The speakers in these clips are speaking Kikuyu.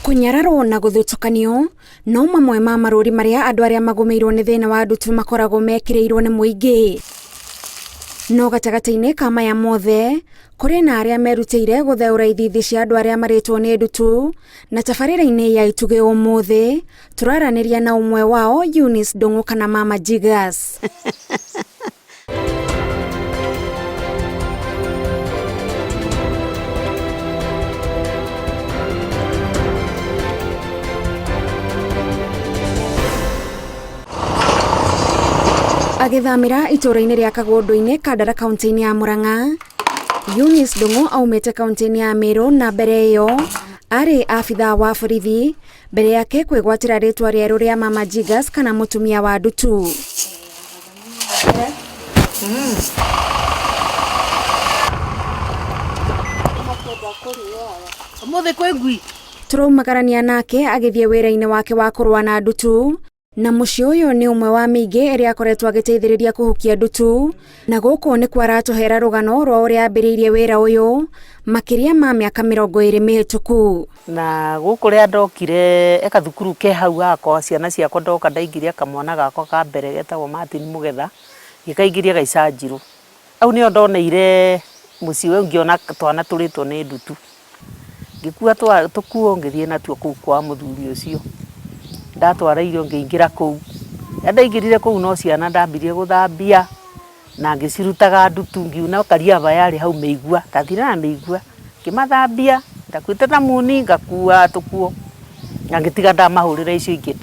Kũnyararwo na gũthutũkanio no mamwe ma marũri marĩa andũ arĩa magũmĩirwo nĩ thĩna wa ndutu makoragwo mekĩrĩirwo nĩ mũingĩ. No gatagatĩ-inĩ ka maya mothe, kũrĩ na arĩa merutĩire gũtheũra ithithi cia andũ arĩa marĩtwo nĩ ndutu, na tabarĩra-inĩ ya Itugĩ ũmũthĩ, tũraranĩria na ũmwe wao Eunice Ndung'u kana Mama Jiggers. Agĩthamĩra itũũra-inĩ rĩa Kagũndũ-inĩ, Kandara kaunti-inĩ ya Murang'a, Eunice Ndung'u aumĩte kaunti-inĩ ya Meru na mbere ĩyo arĩ abithaa wa borithi mbere yake kwĩgwatĩra rĩtwa rĩerũ rĩa Mama Jiggers kana mũtumia wa ndutu. Ũmũthĩ kwĩ ngui. Tũraumagarania nake agĩthiĩ wĩra-inĩ wake wa kũrũa na ndutu na mũciĩ ũyũ nĩ ũmwe wa mĩingĩ ĩrĩa akoretwo agĩteithĩrĩria kũhukia ndutu na gũkũ nĩkuo aratũhera rũgano rwa ũrĩa ambĩrĩirie wĩra ũyũ makĩria ma mĩaka 20 mĩhĩtũku. Na gũkũ rĩa ndokire he kathukuru ke hau hakwa ciana ciakwa ndoka ndaingĩria kamwana gakwa ka mbere getagwo Martin Mũgetha, ngĩkaingĩria Gaicanjirũ. Hau nĩho ndoneire mũciĩ ũyũ ngĩona twana tũrĩtwo nĩ ndutu. Ngĩkua tũkuo ngĩthiĩ natuo kũu kwa mũthuri ũcio. Ndatwara irio ngĩingĩra kũu. Rĩrĩa ndaingĩrire kũu no ciana ndambirie gũthambia. Na ngĩcirutaga ndutu ngiuna kariaba yarĩ hau mĩigua, ndathire na mĩigua, ngĩmathambia, ndakuĩte thamuni ngakua tũkuo na ngĩtiga ndamahũrĩra icio ingĩ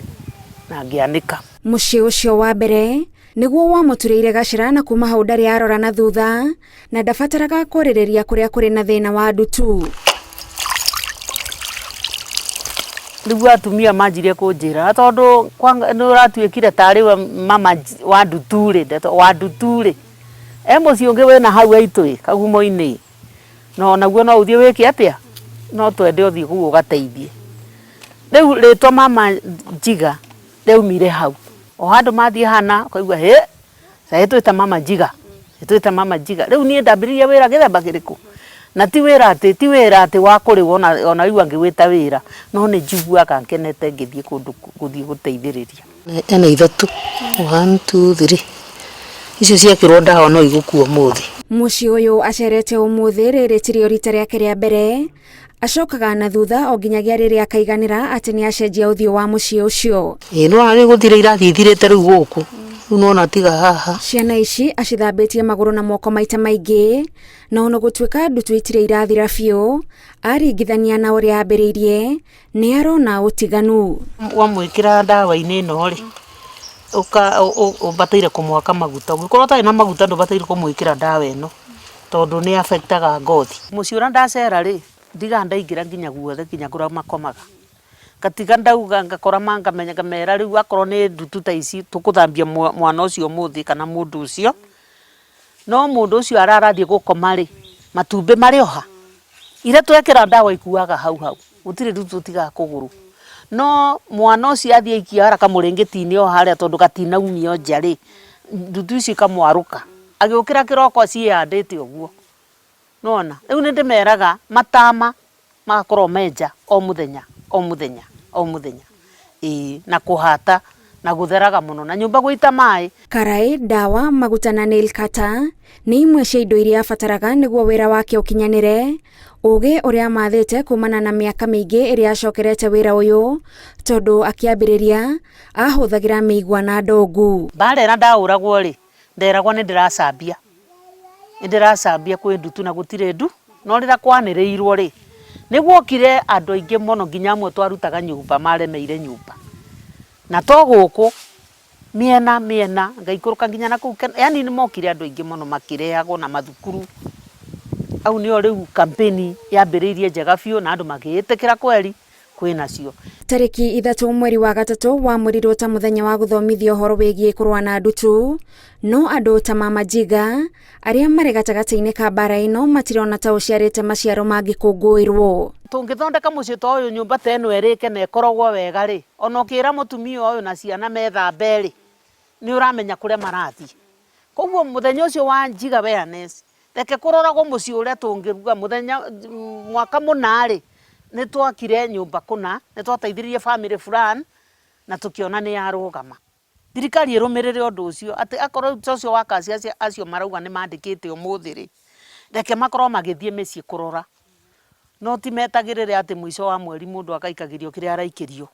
na ngĩanĩka. Mũciĩ ũcio wa mbere nĩguo wamũturĩire gacĩra na kuma hau ndarĩ arora na thutha na ndabataraga kwarĩrĩria kũrĩa kũrĩ na thĩna wa ndutu. Nĩguo atumia manjirie kũnjĩra na tondũ nĩ ũratuĩkire tarĩ we mama wa ndutu rĩ, ndeto wa ndutu rĩ, he mũciĩ ũngĩ wĩna hau haitũ ĩ, kagumo-inĩ ĩ, na onaguo no ũthiĩ wĩke atĩa, no twende ũthiĩ kũu ũgateithie. Rĩu rĩtwa mama Njiga rĩaumire hau, o handũ mathiĩ hana ũkaigua hĩ Kaĩ twĩta mama njiga, twĩta mama njiga. Rĩu niĩ ndambĩrĩria wĩra gĩthemba kĩrĩkũ? Na ti wĩra atĩ, ti wĩra atĩ wa kũrĩhwo ona ona waigua ngĩwĩta wĩra, no nĩ njiguaga ngenete ngĩthiĩ kũndũ gũthiĩ gũteithĩrĩria. Ena ithatũ, one, two, three. Icio ciekĩrwo ndawa no igũkua ũmũthĩ. Mũciĩ ũyũ acerete ũmũthĩ rĩrĩ tirĩo rita rĩake rĩa mbere Acokaga na thutha o nginyagia rĩrĩa akaiganĩra atĩ nĩ acenjia ũthiũ wa mũciĩ ũcio. Ĩĩ nĩwona nĩ gũthira irathiĩ ithirĩte rĩu gũkũ. Rĩu nĩwona tiga haha. Ciana ici acithambĩtie magũrũ na moko maita maingĩ, na ona gũtuĩka ndutu itirĩ irathira biũ, aringithania na ũrĩa ambĩrĩirie, nĩ arona ũtiganu. Wamwĩkĩra ndawa-inĩ ĩno rĩ, ũbataire kũmũhaka maguta. Ũngĩkorwo ũtarĩ na maguta ndũbataire kũmwĩkĩra ndawa ĩno. Tondũ nĩ affect aga ngothi. Mũciĩ ũrĩa ndacera rĩ, ndigaga ndaingĩra nginya guothe nginya kũrĩa makomaga. Ngatiga ndauga ngakora ngamenya ngamera rĩu akorwo nĩ ndutu ta ici tũkũthambia mwana ũcio ũmũthĩ kana mũndũ ũcio. No mũndũ ũcio arathiĩ gũkoma rĩ, matumbĩ marĩ o ha? Iria twekĩra ndawa ikuaga hau hau, gũtirĩ ndutu ĩtigaga kũgũrũ. No mwana ũcio athiĩ aikia harĩa kamũrĩngĩti-inĩ o harĩa tondũ gatinaumio nja rĩ, ndutu icio ikamwarũka. Agĩũkĩra kĩroko ciĩyandĩte ũguo. Nĩwona? Rĩu nĩ ndĩmeraga matama magakorwo me nja o mũthenya o mũthenya o mũthenya. Ĩĩ na kũhata na gũtheraga mũno na nyũmba gũita maĩ. Karaĩ, ndawa, maguta na nail cutter nĩ imwe cia indo iria abataraga nĩguo wĩra wake ũkinyanĩre. Ũgĩ ũrĩa amathĩte kumana na mĩaka mĩingĩ ĩrĩa acokerete wĩra ũyũ tondũ akĩambĩrĩria ahũthagĩra mĩigua na ndongu. Mbara ĩrĩa ndahũragwo rĩ, Nderagwo nĩ ndĩracambia, nĩ ndĩracambia kwĩ ndutu na gũtirĩ ndu, no rĩrĩa kwanĩrĩirwo rĩ, nĩ gwokire andũ aingĩ mũno nginya amwe twarutaga nyũmba maremeire nyũmba. Na to gũkũ, mĩena mĩena, ngaikũrũka nginya nakũu, yaani nĩ mokire andũ aingĩ mũno makĩrehagwo na mathukuru. Hau nĩho rĩu campaign yambĩrĩirie njega biũ na andũ magĩĩtĩkĩra kweli. kwĩ nacio. Tarĩki 3 mweri wa gatatũ wamũrirwo ta mũthenya wa gũthomithio ũhoro wĩgiĩ kũrũa na ndutu, no andũ ta Mama Njiga arĩa marĩ gatagatĩ-inĩ ka mbara ĩno matirona ta ũciarĩte maciaro mangĩkũngũĩrwo. Tũngĩthondeka mũciĩ ta ũyũ nyũmba ta ĩno ĩrĩke na ĩkorogwo wega rĩ, ona ũkĩra mũtumia ũyũ na ciana methambe rĩ, nĩ ũramenya kũrĩa marathiĩ. Koguo mũthenya ũcio wa Njiga Awareness, reke kũroragwo mũciĩ ũrĩa tũngĩruga mũthenya mwaka mũna rĩ, Nĩ twakire nyũmba kũna, nĩ twateithirie family fulani na tũkĩona nĩ yarũgama. Thirikari ĩrũmĩrĩre ũndũ ũcio atĩ akorwo rĩu social workers acio marauga nĩ mandĩkĩte ũmũthĩ rĩ, reke makorwo magĩthiĩ mĩciĩ kũrora. No ti metagĩrĩre atĩ mũico wa mweri mũndũ agaikagĩrio kĩrĩa araikĩrio.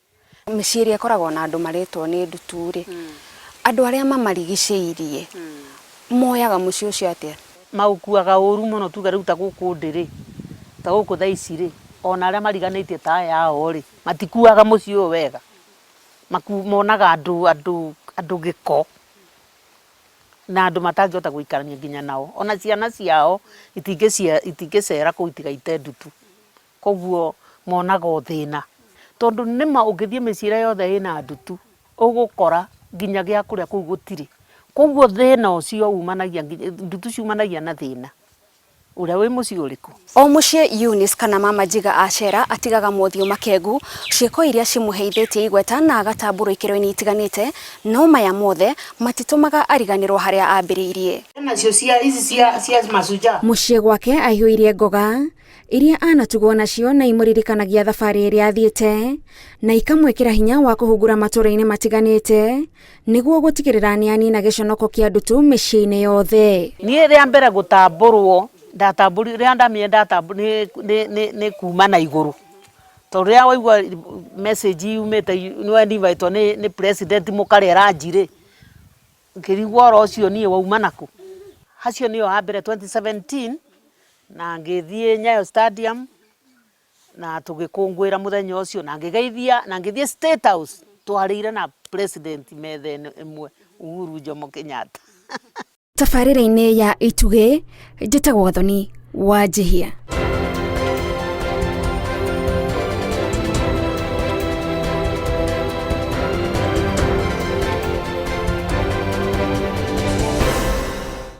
Mĩciĩ ĩrĩa ĩkoragwo na andũ marĩtwo nĩ ndutu rĩ, andũ arĩa mamarigicĩirie moyaga mũciĩ ũcio atĩa? Maũkuaga ũru mũno tuge rĩu ta gũkũ ndĩ rĩ, ta gũkũ thaa ici rĩ, ona arĩa mariganĩtie ta aya ao rĩ, matikuaga mũciĩ ũyũ wega. Monaga andũ andũ andũ gĩko na andũ matangĩhota gũikarania nginya nao. Ona ciana ciao itingĩcera kũu itigaite ndutu. Koguo monaga o thĩna. Tondũ nĩma ũngĩthiĩ mĩciĩ ĩrĩa yothe ĩna ndutu, ũgũkora nginya gĩa kũrĩa kũu gũtirĩ. Koguo thĩna ũcio umanagia, ndutu ciumanagia na thĩna ũrĩa wĩ mũciĩ ũrĩkũ. O mũciĩ Eunice kana Mama Njiga acera atigaga mothiũ makengu, ciĩko iria cimũheithĩtie igweta na agatambũrwo ikĩro-inĩ itiganĩte, no maya mothe matitũmaga ariganĩrwo harĩa ambĩrĩirie. Nacio cia ici cia cia Mashujaa. Mũciĩ gwake aihũirie ngoga iria anatugwo nacio na imũririkanagia thabarĩ ĩrĩa athiĩte na ikamwĩkĩra hinya wa kũhungura matũũra-inĩ matiganĩte nĩguo gũtigĩrĩra nĩ anina gĩconoko kĩa ndutu mĩciĩ-inĩ yothe. Niĩ rĩa mbere gũtambũrwo ndatambũrirwo rĩrĩa ndamire ndatambũrirwo nĩ kuma na igũrũ tondũ rĩrĩa waigua message yumĩte nĩ wa invite nĩ president mũkarĩa ranji rĩ, ngĩrigwo ũhoro ũcio niĩ wauma nakũ. Hacio nĩyo ha mbere 2017 na ngĩthiĩ Nyayo Stadium na tũgĩkũngũĩra mũthenya ũcio na ngĩgeithia na ngĩthiĩ State House twarĩire na president metha ĩmwe Uhuru Jomo Kenyatta. Tabarĩra-inĩ ya Itugĩ, njĩtagwo Gathoni Wanjihia.